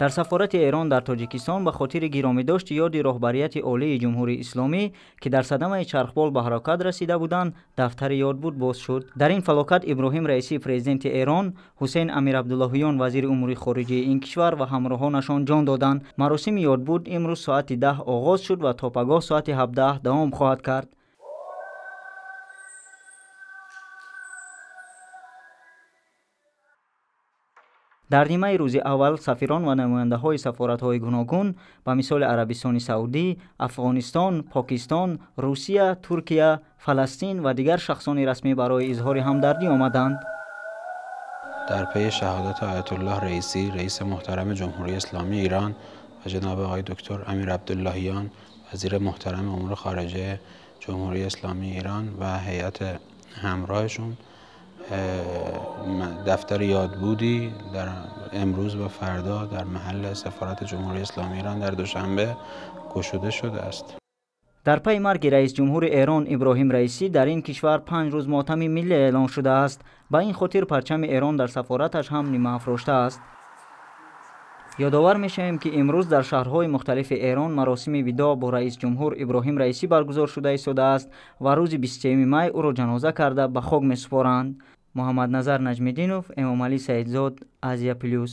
Дар сафорати Эрон дар Тоҷикистон ба хотири гиромидошти ёди роҳбарияти олии Ҷумҳурии Исломӣ, ки дар садамаи чархбол ба ҳалокат расида буданд, дафтари ёдбуд боз шуд. Дар ин фалокат Иброҳим Раисӣ, президенти Эрон, Ҳусейн Амирабдуллоҳиён, вазири умури хориҷии ин кишвар ва ҳамроҳонашон ҷон доданд. Маросими ёдбуд имрӯз соати 10 оғоз шуд ва то пагоҳ соати 17 давом хоҳад кард. Дар нимаи рӯзи аввал сафирон ва намояндаҳои сафоратҳои гуногун ба мисоли Арабистони Саудӣ, Афғонистон, Покистон, Русия, Туркия, Фаластин ва дигар шахсони расмӣ барои изҳори ҳамдардӣ омаданд. Дар пайи шаҳодати Оятуллоҳ Раисӣ, раиси муҳтарами Ҷумҳурии Исломии Эрон ва ҷаноби оқои доктор Амир Абдуллоҳиён, вазири муҳтарами умури хориҷаи Ҷумҳурии Исломии Эрон ва ҳайати ҳамроҳашон дафтари ёдбудӣ дар имрӯз ва фардо дар маҳалли сафорати Ҷумҳурии Исломии Эрон дар Душанбе кушода шудааст. Дар пайи марги раис ҷумҳури Эрон Иброҳим Раисӣ дар ин кишвар 5 рӯз мотами миллӣ эълон шудааст. Ба ин хотир парчами Эрон дар сафораташ ҳам нимаафрошта аст. Ёдовар мешавем, ки имрӯз дар шаҳрҳои мухталифи Эрон маросими видоъ бо раис ҷумҳур Иброҳим Раисӣ баргузор шуда истодааст ва рӯзи 23 май ӯро ҷаноза карда ба хок месупоранд. Муҳаммадназар Наҷмиддинов, Эмомалӣ Саидзод, Азия Плюс.